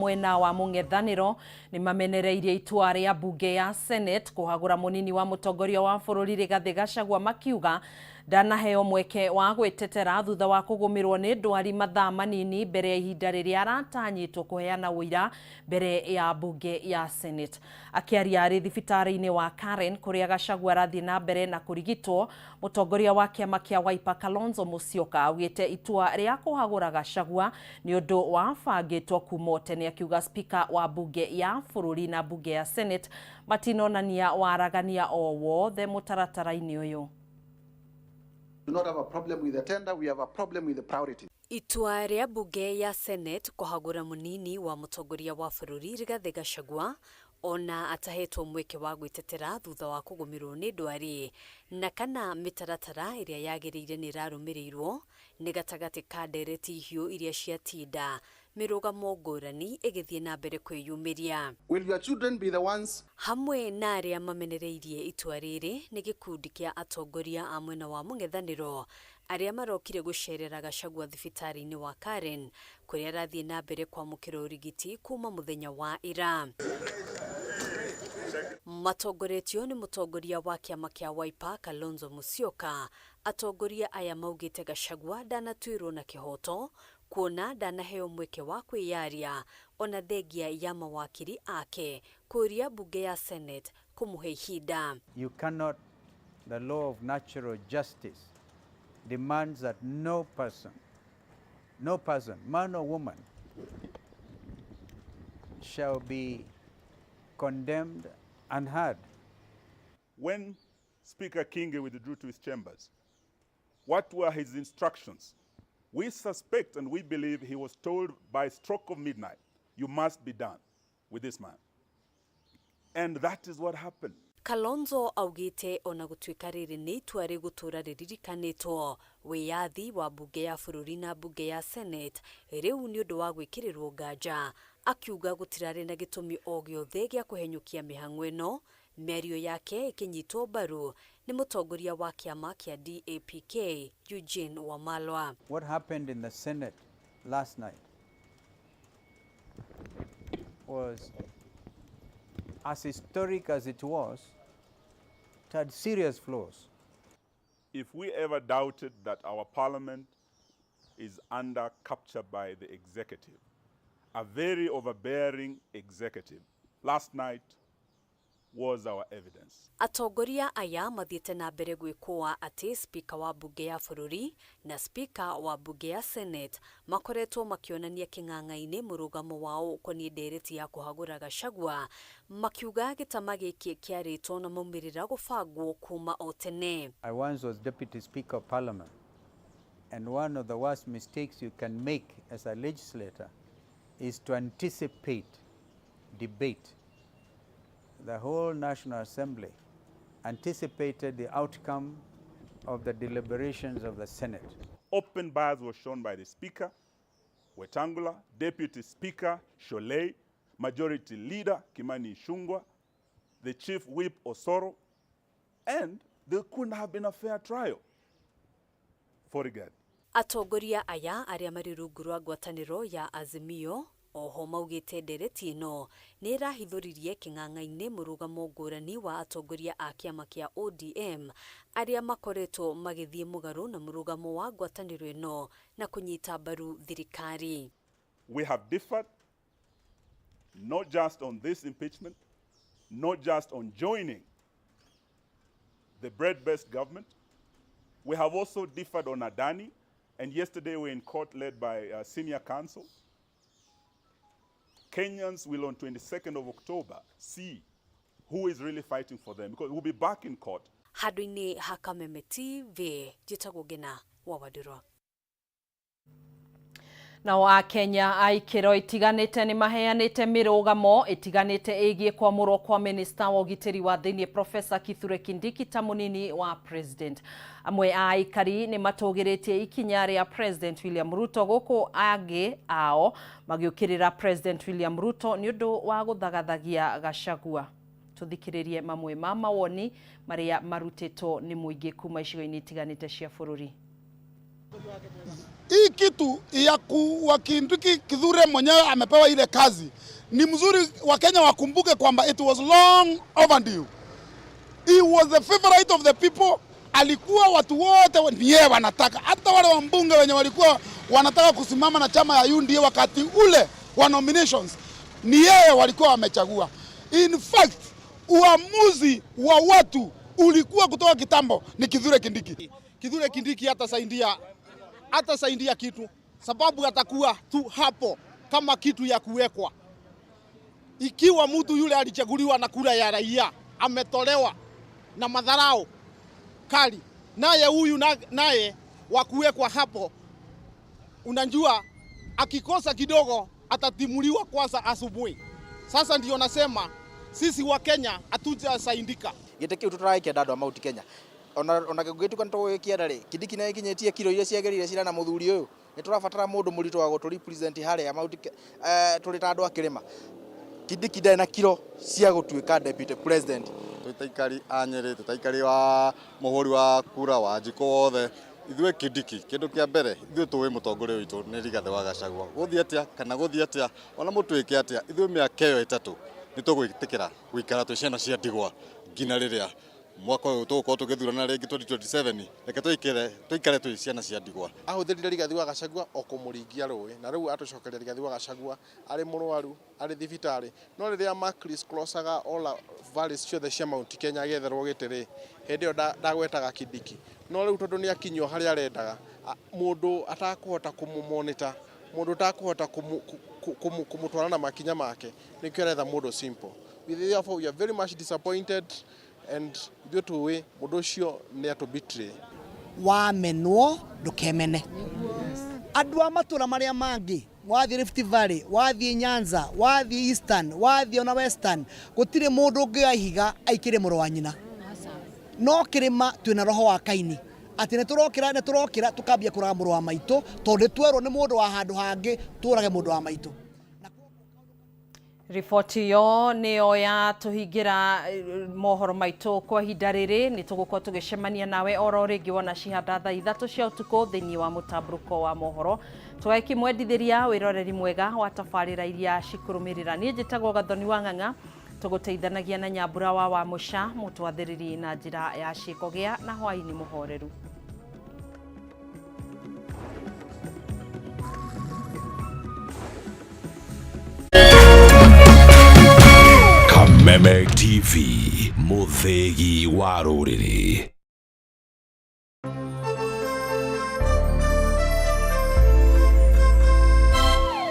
Mwena wa mũng'ethanĩro nĩmamenereirie itua rĩa mbunge ya Senate kũhagũra mũnini wa mũtongoria wa bũrũri Rigathĩ Gachagua, makiuga ndanaheo mweke wa gwĩtetera thutha wa kũgũmĩrwo nĩ ndwari mathaa manini mbere ya ihinda rĩrĩa aratanyĩtwo kũheana ũira mbere ya mbunge ya Senate. Akĩaria arĩ thibitarĩ-inĩ wa Karen kũrĩa Gachagua arathiĩ na mbere na kũrigitwo, mũtongoria wa kĩama kĩa Wiper Kalonzo Musyoka augĩte itua rĩa kũhagũra Gachagua nĩ ũndũ wabangĩtwo kuma o tene, akiuga spika wa mbunge ya bũrũri na mbunge ya Senate matinonania waragania o wothe mũtaratara-inĩ ũyũ. Do not have a problem with the tender, we have a problem with the priority. Itua rĩa mbunge ya Senate kũhagũra mũnini wa mũtongoria wa bũrũri Rigathĩ Gachagua ona atahetwo mweke wa gwĩtetera thutha wa kũgũmĩrwo nĩ ndwari, na kana mĩtaratara ĩrĩa yagĩrĩire nĩ ĩrarũmĩrĩirwo, nĩ gatagatĩ ka ndereti hiũ iria ciatinda mĩrũgamo ngũrani ĩgĩthiĩ na mbere kwĩyumĩria. Will your children be the ones? Hamwe na arĩa mamenereirie itua rĩrĩ nĩ gĩkundi kĩa atongoria a mwena wa mũng'ethanĩro arĩa marokire gũcerera Gachagua thibitarĩ-inĩ wa Karen kũrĩa arathiĩ na mbere kwamũkĩra ũrigiti kuma mũthenya wa ira. Matongoretio nĩ mũtongoria wa kĩama kĩa Wiper Kalonzo Musyoka, atongoria aya maugĩte Gachagua ndanatuĩrwo na kĩhoto kuona ndanaheo mweke wa kwĩyaria ona thengia ya mawakiri ake kũria mbunge ya Senate kũmũhe ihinda. You cannot, the law of natural justice demands that no person, no person, man or woman, shall be condemned unheard. When Speaker Kingi withdrew to his chambers, what were his instructions? We suspect and we believe he was told by stroke of midnight, "You must be done with this man." And that is what happened. Kalonzo augĩte ona gũtuĩka rĩrĩ nĩ itua rĩgũtũra rĩririkanĩtwo, wĩyathi wa mbunge ya bũrũri na mbunge ya Senate rĩu nĩ ũndũ wa gwĩkĩrĩrwo nganja, akiuga gũtirarĩ na gĩtũmi o gĩothe gĩa kũhenyũkia mĩhang'o ĩno. Mĩario yake ĩkĩnyitwo mbaru nĩ mũtongoria wa kĩama kĩa DAPK Eugene Wamalwa. What happened in the Senate last night was as historic as it was, it had serious flaws. If we ever doubted that our parliament is under capture by the executive, a very overbearing executive, last night was our evidence. Atongoria aya mathiĩte na mbere gwĩkũa atĩ spika wa mbunge ya bũrũri na spika wa mbunge ya Senate makoretwo makĩonania kĩng'ang'a-inĩ mũrũgamo wao ũkoniĩ ndereti ya kũhagũra Gachagua, makiuga gĩtama gĩkĩ kĩarĩtwo na maumĩrĩra gũbangwo kuma o tene. I once was Deputy Speaker of Parliament, and one of the worst mistakes you can make as a legislator is to anticipate debate. The whole National Assembly anticipated the outcome of the deliberations of the Senate. Open bias was shown by the Speaker, Wetangula, Deputy Speaker, Shollei, Majority Leader, Kimani Ichung'wah, the Chief Whip, Osoro, and there couldn't have been a fair trial for Rigathi. Atongoria aya arĩa marĩ rungu rwa ngwatanĩro ya Azimio oho maugĩte ndereti ĩno nĩ ĩrahithũririe kĩng'ang'a-inĩ mũrũgamo ngũrani wa atongoria a kĩama kĩa ODM arĩa makoretwo magĩthiĩ mũgarũ na mũrũgamo wa ngwatanĩro ĩno na kũnyita mbaru thirikari. We have differed not just on this impeachment, not just on joining the broad-based government. We have also differed on Adani, and yesterday we were in court led by senior counsel. Kenyans will on 22nd of October see who is really fighting for them, because we'll be back in court. Handũ-inĩ ha Kameme TV, njĩtagwo Ngina wa Wandũrwa. Nao Akenya a ikĩro itiganĩte nĩ maheanĩte mĩrũgamo ĩtiganĩte ĩgiĩ kwamũrwo kwa minista wa ũgitĩri wa thĩinĩ Profesa Kithure Kindiki ta mũnini wa president. Amwe a aikari nĩ matũgĩrĩtie ikinya rĩa President William Ruto, gũkũ angĩ ao magĩũkĩrĩra President William Ruto nĩ ũndũ wa gũthagathagia Gachagua. Tũthikĩrĩrie mamwe ma mawoni marĩa marutĩtwo nĩ mũingĩ kuma icigo-inĩ itiganĩte cia bũrũri. Hii kitu ya kuwa Kindiki Kithure mwenyewe amepewa ile kazi ni mzuri. Wakenya wakumbuke kwamba it was long overdue. He was the favorite of the people. Alikuwa watu wote ni yeye wanataka, hata wale wambunge wenye walikuwa wanataka kusimama na chama ya UDA wakati ule wa nominations ni yeye walikuwa wamechagua. In fact, uamuzi wa watu ulikuwa kutoka kitambo ni Kithure Kindiki. Kithure Kindiki hatasaidia kitu, sababu atakuwa tu hapo kama kitu ya kuwekwa. Ikiwa mtu yule alichaguliwa na kura ya raia ametolewa na madharau kali, naye huyu naye wa kuwekwa hapo, unajua akikosa kidogo atatimuliwa kwanza asubuhi. Sasa ndio nasema sisi wa Kenya hatujasaidika. Gĩtĩ kĩu tũtaragĩkĩenda andũ a Mount Kenya ona gĩtuĩka nĩ tũgũgĩkĩenda rĩ, Kindiki nĩ agĩkinyĩtie kiro iria ciagĩrĩire cira na mũthuri ũyũ. Nĩ tũrabatara mũndũ mũritũ wa gũtũ represent harĩa Mount tũrĩ ta andũ a kĩrĩma. Kindiki ndarĩ na kiro cia gũtuĩka deputy president. Twĩ ta aikari a Nyĩrĩ, twĩ ta aikari wa mũhũri wa kura wa Njikũ wothe, ithuĩ Kindiki kĩndũ kĩa mbere ithuĩ tũĩ mũtongoria witũ nĩ Rigathĩ wa Gachagua. Gũthiĩ atĩa kana gũthiĩ atĩa, ona mũtwĩke atĩa, ithuĩ mĩaka ĩyo 3 nĩ tũgwĩtĩkĩra gũikara twĩ ciana cia ndigwa nginya rĩrĩa mwaka ũyũ tũgũkorwo tũgĩthurana rĩngĩ 2027. Reke tũikare twĩ ciana cia ndigwa. Ahũthĩrire Rigathi wa Gachagua o kũmũringia rũĩ, na rĩu atũcokeria Rigathi wa Gachagua arĩ mũrwaru, arĩ thibitarĩ. No rĩrĩa ma crisscrossaga all valleys ciothe cia Mount Kenya agĩetherwo gĩtĩ rĩ, hĩndĩ ĩyo ndagwetaga Kindiki. No rĩu tondũ nĩ akinyio harĩa arendaga, mũndũ atakũhota kũmũmonitor, mũndũ ũtakũhota kũmũtwara na makinya make, nĩkĩo aretha mũndũ simple. Therefore we are very much disappointed and ithuĩ tũĩ mũndũ ũcio nĩ atũ betray. Wamenwo ndũkemene. Andũ a matũra marĩa mangĩ, wathiĩ Rift Valley, wathiĩ Nyanza, wathiĩ Eastern, wathiĩ ona Western, gũtirĩ mũndũ ũngĩoya ihiga aikĩre mũrũ wa nyina. No kĩrĩma twĩna roho wa Kaini, atĩ nĩ tũrokĩra tũkambia kũraga mũrũ wa maitũ, tondũ nĩ twerwo nĩ mũndũ wa handũ hangĩ tũrage mũndũ wa maitũ. Riboti ĩyo nĩyo yatũhingĩra mohoro maitũ kwa ihinda rĩrĩ. Nĩ tũgũkorwo tũgĩcemania nawe oro rĩngĩ wona cihanda thaa 3 cia ũtukũ thĩinĩ wa mũtambũrũko wa mohoro. Tũgakĩmwendithĩria wĩroreri mwega wa tabarĩra iria cikũrũmĩrĩra. Niĩ njĩtagwo Gathoni wa Ng'ang'a, tũgũteithanagia na Nyambura wa Mũca mũtwathĩrĩri na njĩra ya ciĩko. Gĩa na hwaĩ-inĩ mũhoreru. Kameme TV, mũthĩgi wa rũrĩrĩ.